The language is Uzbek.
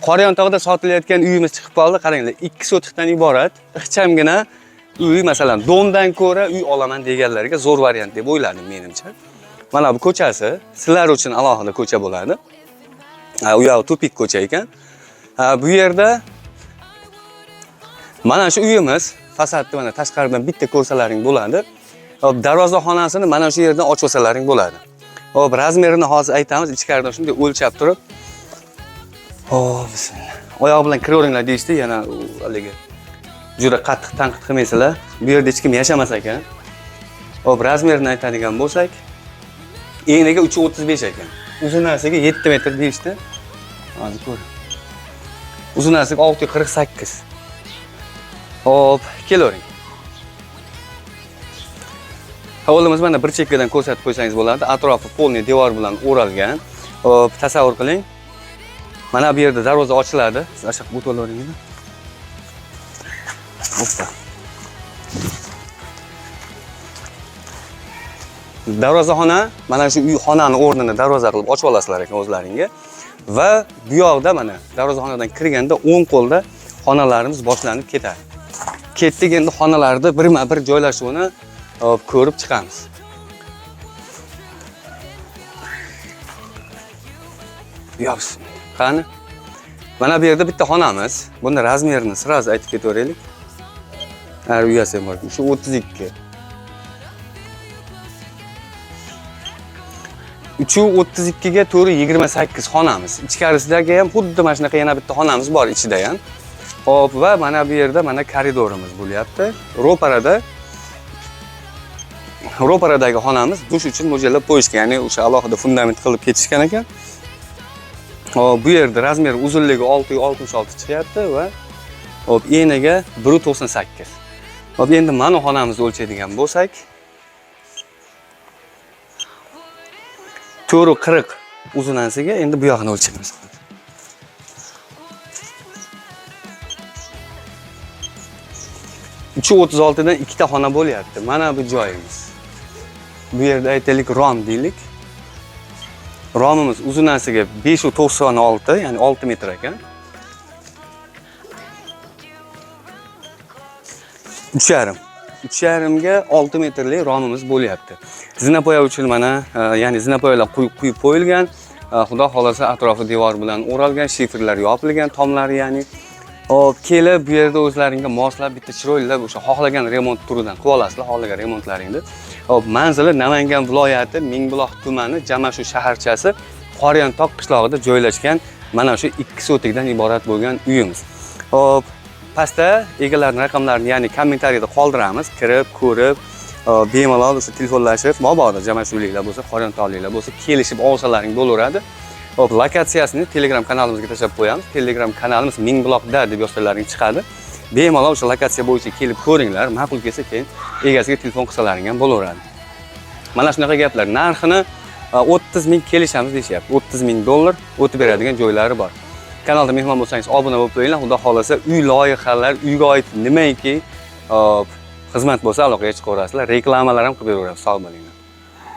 Qorayontog'da sotilayotgan uyimiz chiqib qoldi. Qaranglar, 2 sotixdan iborat ixchamgina uy, masalan, domdan ko'ra uy olaman deganlarga zo'r variant deb o'yladim menimcha. Mana bu ko'chasi sizlar uchun alohida ko'cha bo'ladi. U yog'i tupik ko'cha ekan. Bu yerda mana shu uyimiz fasadni mana tashqaridan bitta ko'rsalaring bo'ladi. Hop, darvozaxonasini mana shu yerdan ochib olsalaring bo'ladi. Hop, razmerini hozir aytamiz, ichkaridan shunday o'lchab turib. Hop, bismillah. Oyoq bilan kiraveringlar deyishdi, yana haligi juda qattiq tanqid qilmaysizlar. Bu yerda hech kim yashamas ekan. Hop, razmerini aytadigan bo'lsak, eniga 3.35 ekan. Uzunasiga 7 metr deyishdi. Hozir ko'r. Uzunasiga 6.48. Hop, kelavering. Hovlimiz mana bir chekkadan ko'rsatib qo'ysangiz bo'ladi. Atrofi polniy devor bilan o'ralgan. Hop, tasavvur qiling. Mana bu yerda darvoza ochiladi. Siz ashaq o'tib olavering. Hoppa. Darvozaxona mana shu uy xonani o'rnini darvoza qilib ochib olasizlar ekan o'zlaringga. Va bu yoqda mana darvozaxonadan kirganda o'ng qo'lda xonalarimiz boshlanib ketadi. Ketdik endi xonalarda birma-bir joylashuvini hop, ko'rib chiqamiz. Yopsin. Qani? Mana bu yerda bitta xonamiz. Buni razmerini sразу aytib ketaveraylik. Har uyasi ham bor. Shu 32. 3.32 ga 4.28 xonamiz. Ichkarisidagi ham xuddi mana shunaqa yana bitta xonamiz bor ichida ham. Hop, va mana bu yerda mana koridorimiz bo'lyapti. Ro'paradagi xonamiz dush uchun mo'ljallab qo'yishgan, ya'ni o'sha alohida fundament qilib ketishgan ekan. Hop, bu yerda razmer uzunligi 6.66 chiqyapti va hop, eniga 1.98. Hop, endi mana xonamizni o'lchaydigan bo'lsak, 4.40 uzunasiga, endi bu yog'ini o'lchaymiz. 3.36 dan ikkita xona bo'lyapti. Mana bu joyimiz. Bu yerda aytaylik rom deylik. Romimiz uzunasiga 5.96, ya'ni 6 metr ekan. 3.5. 3.5 ga 6 metrlik romimiz bo'lyapti. Zinapoya uchun mana, ya'ni zinapoyalar quyib qo'yilgan. Xudo xolasa atrofi devor bilan o'ralgan, shiferlar yopilgan, tomlari ya'ni. Hop, kelib bu yerda o'zlaringga moslab bitta chiroylab o'sha xohlagan remont turidan qilib olasizlar, xohlagan remontlaringni. Hop, manzili Namangan viloyati Mingbuloq tumani Jamashu shaharchasi Qorayontog' qishlog'ida joylashgan mana shu 2 sotikdan iborat bo'lgan uyimiz. Hop, pastda egalarining raqamlarini, ya'ni kommentariyada qoldiramiz. Kirib, ko'rib, bemalol o'sha telefonlashib, mabodo jamashuliklar bo'lsa, Qorayontog'liklar bo'lsa, kelishib olsalaring bo'laveradi. Hop, lokatsiyasini Telegram kanalimizga tashlab qo'yamiz. Telegram kanalimiz Mingbuloqda deb yozsalaring chiqadi. Bemalol o'sha lokatsiya bo'yicha kelib ko'ringlar, ma'qul kelsa keyin egasiga telefon qilsalaring ham bo'laveradi. Mana shunaqa gaplar. Narxini 30 ming kelishamiz deyishyapti. 30 ming dollar o'tib beradigan joylari bor. Kanalda mehmon bo'lsangiz obuna bo'lib qo'yinglar. Xudo xolasa uy loyihalar, uyga oid nimaiki xizmat bo'lsa aloqaga chiqaverasizlar. Reklamalar ham qilib beraveramiz. Sog' bo'linglar.